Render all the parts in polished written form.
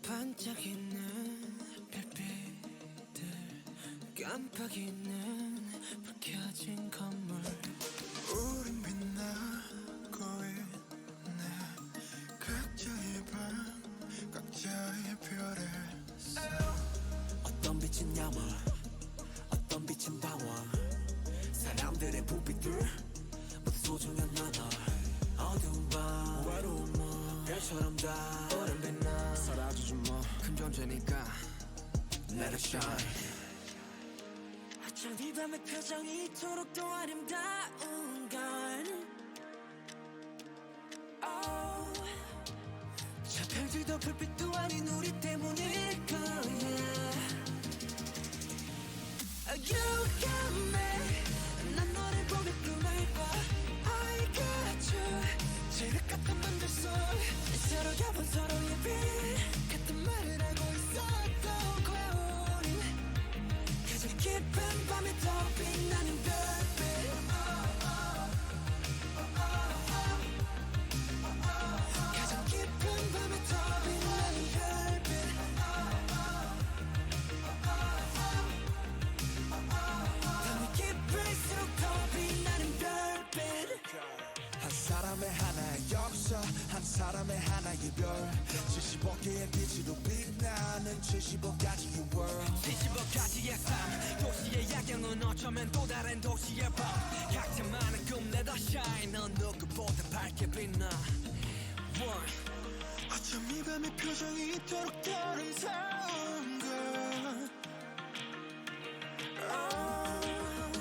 반짝이는 별빛들, 깜빡이는 불 켜진 건물. 우린 빛나고 있네. 각자의 방, 각자의 별에서. 어떤 빛은 야망, 어떤 빛은 방황. 사람들의 불빛들 모두 소중한 하나. 어두운 밤 외로운 마음 별처럼 다 우린 빛나. 사라지지 뭐 큰 존재니까. Let it shine. 어쩜 이 밤의 표정이 이토록 또 아름다운 건. oh. 저 별들도 불빛도 아닌 우리 때문일 거야. You got me. 난 너를 보며 꿈을 꿔. I got you. 칠흑 같던 밤들 속 서로가 본 서로의 빛. 같은 말을 하고 있었던 거야 우린. 가장 깊은 밤에 더 빛나는 별빛. 가장 깊은 밤에 더 빛나는 별빛. 밤이 깊을수록 더 빛나는 별빛. 한 사람의 하나의 역사, 한 사람의 하나의 별. 75개의 빛으로 빛나는 75가지의 world. 75가지의 삶, 도시의 야경은 어쩌면 또 다른 도시의 밤. 각자만의 꿈 let us shine. 넌 누구보다 밝게 빛나. One. 어쩜 이 밤의 표정이 이토록 아름다운 걸. oh,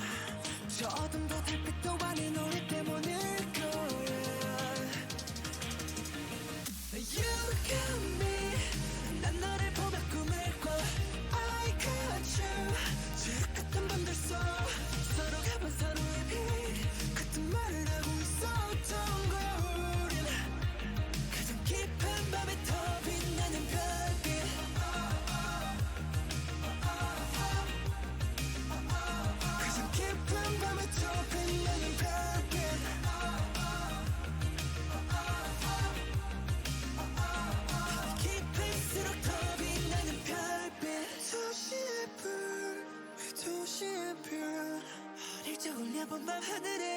저 어둠도 달빛도 아닌 우리 때문일 거야. You got me. 난 너를 보며 꿈을 꿔. I got you. 칠흑 같던 밤들 속 서로가 본 서로의 빛. 같은 말을 하고 있었던 거야 우린. 가장 깊은 밤에 더 빛나는 별빛. 가장 깊은 밤에 더 빛나는 별빛. 깊을수록 더 빛나는 별빛. 도시의 불, 도시의 별. 어릴 적 올려본 밤 하늘에